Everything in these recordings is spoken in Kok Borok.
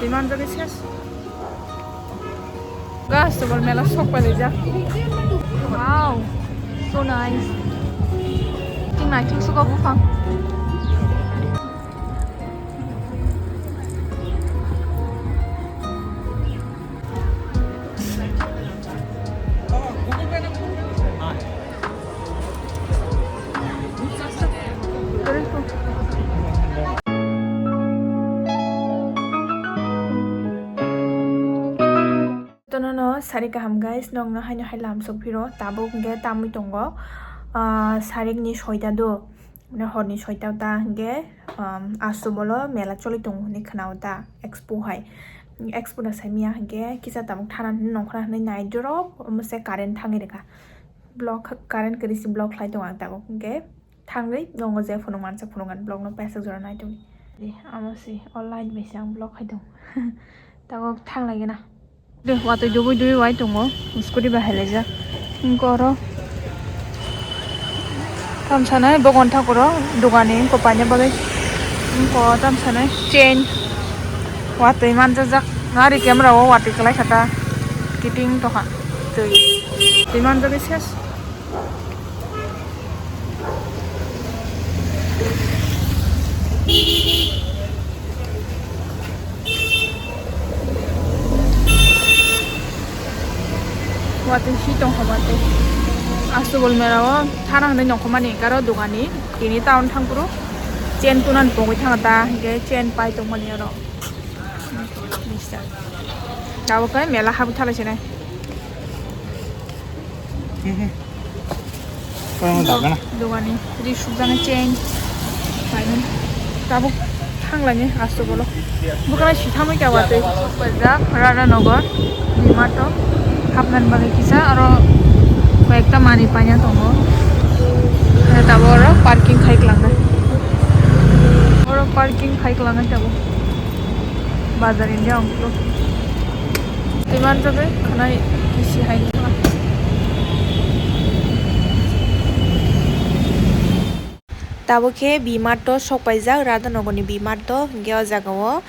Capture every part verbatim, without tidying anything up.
Iman jagwi ses. Gas tobol mela sok palaijak. Wow, so nice. Ting nai ting suka buphang. Tono no sari kaham guys, nokno haino hai lam sok phiro, tabuk hwnkhe tamwi tongo, ah, sarikni soita do, mane horni soita ta hwnkhe, um, asu bolo mela choli tongo hinwi khwnao ta expo hai, expo da saimanya hwnkhe kisa tabuk thana hinwi nongkhorna hinwi nai jorok, omo se current thangwi rwkha, block current kwrwi se block khlai tongo ang tabuk hwnkhe. Thangwi nongo je phunuk mansa phunukgani vlogno paisa jora nai tongdi. Di, amo si online bai se ang vlog khai tong. Tago thang lai gana. De, watwi dubui dubui wai tongo. Scooty bai hai laijak. Wngkha oro. Tam sanai bogon thakuro dogani wngkha paina bagwi. Wngkha tam sanai chain. Watwi manjajak. Gari camera o watwi kwlai kha ta. Kiting tokha. Twi. Twi manjagwi ses. Watwi si tongkha watwi. Astubol mela o thana hinwi nongkhormani karo dogani tini town thangphuru chain tunani pogwi thangkha ta hinkhe chain pai tongmani oro. Tabuk khe mela habwi thalai sinai. Dogani ri sukjaknai chain. Tabuk thanglaini asto bolo. Bwkhwnai si thamwi kha watwi. Pajak Radhanagar, D-Mart o hapnani bagwi kisa aro koi ekta manwi paina tongo. Tabuk oro parking khai kwlangnai. Oro parking khai kwlangnai tabuk. Bazar India ongklo. Twi manjagwi khwnai kisi hai. Tabuk khe B-Mart o sok paijak, Radhanagor ni B-Mart o, hinkhe o jaga o,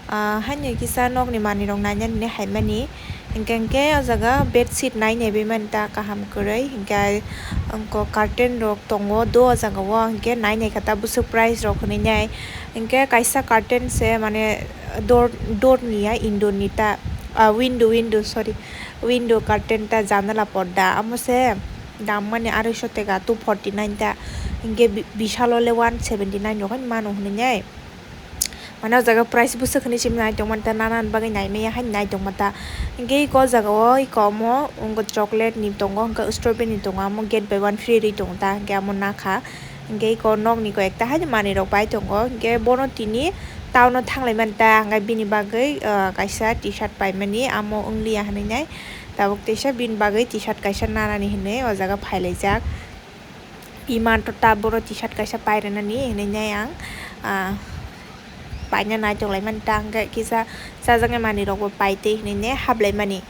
ah, haino kisa nokni manwi rok nainani hinwi haimani. Hinkhe, hinkhe o jaga bedsheet nai naiwi mani ta kaham kwrwi, hinkhe ongko curtain rok tongo do o jaga o, hinkhe nai naikha ta bwswk price rok hinwi nai. Hinkhe kaisa curtain se mane door, door ni ya indoor ni ta, ah, window, window, sorry, window curtain ta janala porda amo se dam mani aroiso tega two forty nine ta, hinkhe bi-, Vishal o le one seventy nine rok mano hinwi nai. Mane o jaga price bwswk hinwi simi nai tongmani ta, nana ni bagwi nai maya haino nai tongma ta. Hinkhe eko o jaga o eko omo wngkha chocolate ni tongo, hinkhe strawberry ni tongo, amo get buy one free rwi tongo ta, hinkhe amo nakha. Hinkhe eko nokni koi ekta haino manwi rok pai tongo, hinkhe bono tini town o thanglai mani ta, hinkhe bini bagwi, ah, kaisa T-shirt paimani amo wngliya hinwi nai. Tabuk teisa bini bagwi T-shirt kaisa nanani hinwi o jaga phailaijak. Iman to ta boro T-shirt kaisa pairwnani hinwi nai ang, ah, paina nai tonglaimani ta, hwnkhe kisa chajaknai manwirokbo paitwi hinwi ne haplaimani.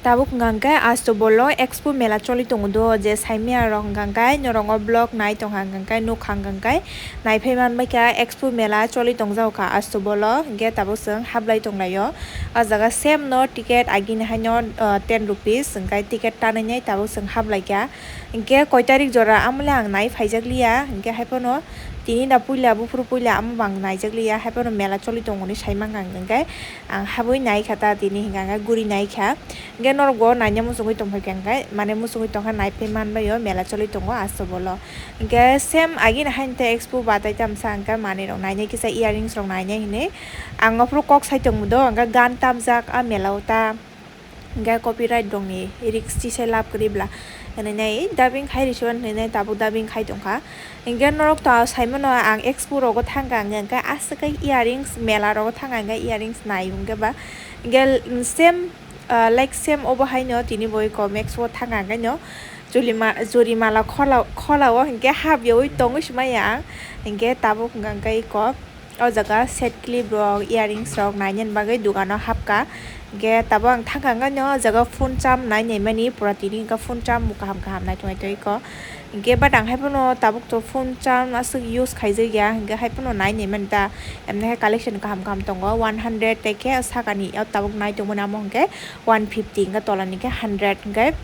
Tabuk hwnkha hwnkhe asto bolo expo mela choli tongo do, je saimaya rok hwnkha hwnkhe norok o vlog nai tongkha hwnkha hwnkhe nukha hwnkha hwnkhe naiphai manbaikha expo mela choli tongjago kha asto bolo, hwnkhe tabuk chwng hablai tonglaio. O jaga same no ticket agini haino, ah, ten rupees hwnkhe ticket tanwi nai tabuk chwng hablaikha. Hinkhe koi tarik jora amole ang nai phaijak liya, hinkhe haiphano tini da puila buphuru puila amo bo ang naijak liya, haiphano mela choli tongoni saimankha ang, hinkhe ang habwi naikha ta tini hinkha hwnkhe guri naikha. Hinkhe norokbo naina muchungwi tongphaikha hinkhe mane muchungwi tongkha naiphai manbaio mela choli tongo asto bolo. Hinkhe same agini haino tei expo batai tamsa hinkhe manwirok nainai kisa earrings rok nainai hinwi ang aphuru kok sai tongmwdo hinkhe gan tamjak a mela o ta. Hinkhe copyright rokni risk chise lab kwrwi bla hinwi nai dubbing khai rwsio hinwi nai tabuk dubbing khai tongkha. Hinkhe norok to saimano ang expo rogo thangkha hinkhe aswk khe earrings mela rogo thangkha hinkhe earrings nai hinkhe ba hinkhe same, ah, like same obo haino tini bo eko expo thangkha hinkhe no chulima-, churimala khola, khola o hinkhe hap yaui tongwi swmaiya ang hinkhe tabuk hinkhe eko. O jaga set clip rok, earrings rok nainani bagwi dogano hapkha. Hingke tabuk ang thangkha hwnkheno o jaga phone charm nainai mani pura tini hwnka phone charm bo kaham kaham naithok naithok iko. Hingke but ang hai phano tabuk to phone charm aswk use khaijakya hingke hai phano nainai mani ta emne hai collection kaham kaham tongo one hundred tei khe sakani o tabuk naitongmani amo hingke one fifty hingke tolani khe hundred hingke.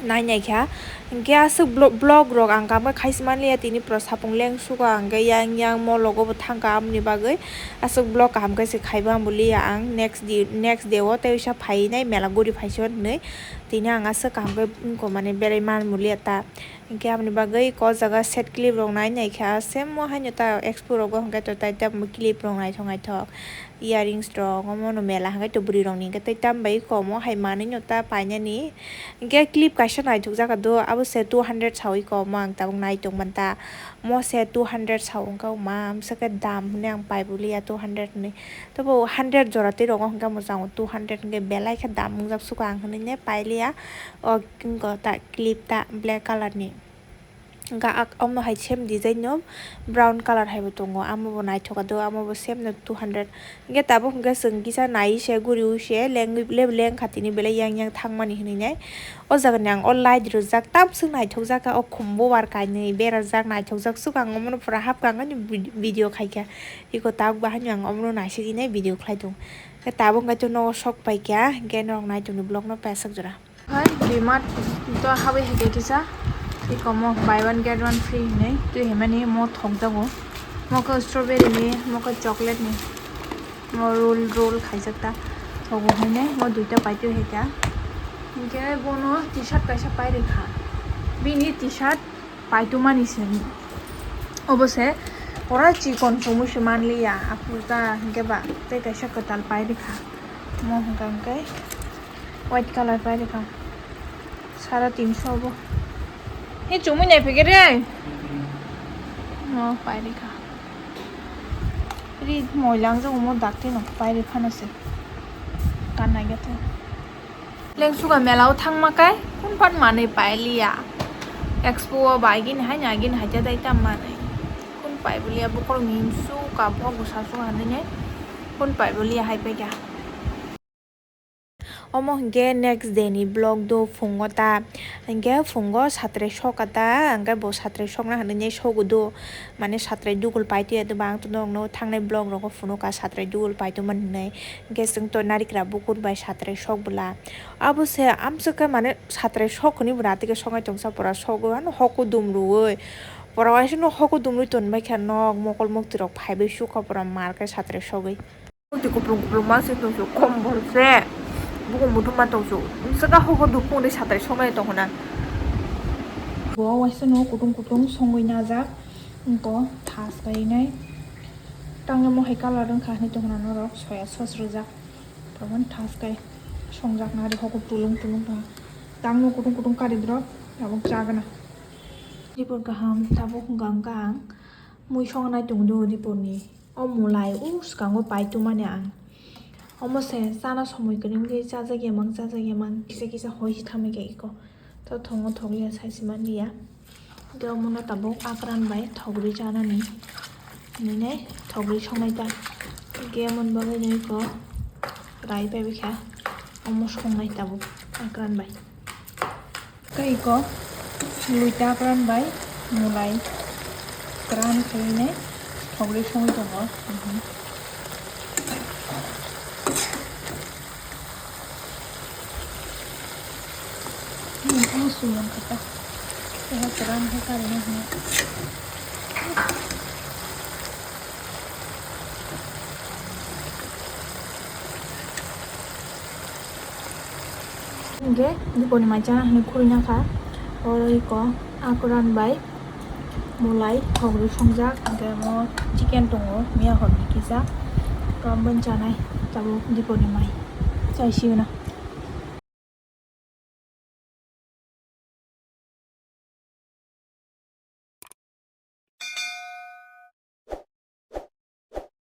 Nainai kha. Hingke aswk vlog, vlog rok ang kamo khaisa manliya tini pura sapung lengsugo ang khe yang yang mall rogo bo thangkha aboni bagwi aswk vlog kaham khe se khaibo ang bo liya ang next di-, next day o tei uisa phainai mela guri phaisio hinwi tini ang aswk kaham khe wngkha mane berai man bo liya ta hingke aboni bagwi ko jaga set clip rok nainai kha same o haino ta expo rogo hingke to tai tamo clip rok naithok naithok. Earrings rok omono mela hingke to bwrwi rokni hingke tei tam bai komo hai manwi no ta painani hingke clip kaisa naithok jaka do abo se two hundred sawi komo ang tabuk naitong manta mo se two hundred sa wngkha ma amsa khe dam hwnwi ang pai boliya two hundred ni tobo hundred jora tei rogo hingke mwchango two hundred hingke belai khe dam wngjak suka ang hwnwi ne pailiya o wngkha ta clip ta black colour ni. Hingke omo hai same design no brown colour hai bo tongo, amo bo naithok do, amo bo same no two hundred. Hingke tabuk hingke chwng kisa nai se guri se lengwi le lengkha tini belai yang yang thangmani hinwi nai. O jaga ni ang o light rijak tamswk naithok jak kha, o khum bubar kainwi berajak naithok jak swk ang omo no pura hapkha ang ani vid-, video khaikha. Iko tabuk bahai no ang omo no naisik nai video khlai tongo. Hingke tabuk hingke to nogo sok paikha, hingke norok nai tongni vlog no pesek jora. Hai, Dimart to habwi hai khe kisa. Tei komo buy one get one free hinwi. Twi hai mani mo thok jago. Mo khe strawberry ni, mo khe chocolate ni. Mo roll, roll khaijak ta. Thogo hinwi mo duita pai twi hai kha. Hinkhe bono T-shirt kaisa pai rikha. Bini T-shirt paitumani se obo se pura chikon chumui se manliya, aphuru ta hinkhe ba tei kaisa kwtal pai rikha. Omo hwnka hinkhe white colour pai rikha, sara tinso obo. He chumui nai phege re. Omo pai rikha. Ri moila wngjago omo dakti no pai riphano se. Kanna gete. Lengsuka mela o thangma kai kun pan manwi pailiya. Expo o ba agini haino agini haikhe dai tam manwi. Kun pai boliya bokhorok ni suka bo bwsa suka hinwi kun pai boliya hai paikha. Omo hinkhe next day ni vlog do phungo ta. Hinkhe phungo satrai soka ta, hinkhe bo satrai sokna hinwi sogo do. Mane satrai dugul pai tuya do ba ang to norok no thangnai vlog rogo phunukha satrai dugul pai tongmani hinwi. Hingke chwng to narikra bukur bai satrai sok bwla. Abo se amswk khe mane satrai sok hwnwi bwla tei khe soknai tongsa pura sogwi ano hoko dum rwui. Pura waisa no hoko dum rwui tonbaikha nok mokol mukti rok phaibai sukha pura mar khe satrai sogwi. Mukti kupulung kupulung ma se tongsu kombol se. Bukur muthung ma tongsu. Amswk khe hoko dum phungni satrai soknai tongkhna. Bo waisa no kutung kutung songwi najak. Wngkha thas kainai. Tangwi mo hai colour wngkha hinwi tongkhna norok soya sauce rwjak. Tabuk thas kai songjakna ari hoko tulung tulung kha. Tangno kutung kutung kari drop tabuk chagana. Dipor kaham tabuk hwnka hwnka ang mui songnai tongdo diporni. O mulai o swkango pai tongmani ang. Omo se chana somoi kwrwngwi chajakya mang chajakya mang kisa kisa hoi se thamwi kha iko. To thongo thokliya sai se manliya. Hwnkhe omono tabuk akran bai thogri chanani hinwi thogri songnai ta. Hwnkhe omo bagwi no iko rai pai bwkha omo songnai tabuk akran bai. Tei iko luita kwran bai mulai kwran khainai thogri songwi tongo. Omo suyang khe ta keha kwran khe karwi hwnwi. Hingke diponi mai chana hinwi khurui nakha. Oro iko akran bai mulai thogri songjak, hingke omo chicken tongo miya horni kisa. Tabuk chanai tabuk diponi mai chai sigwna.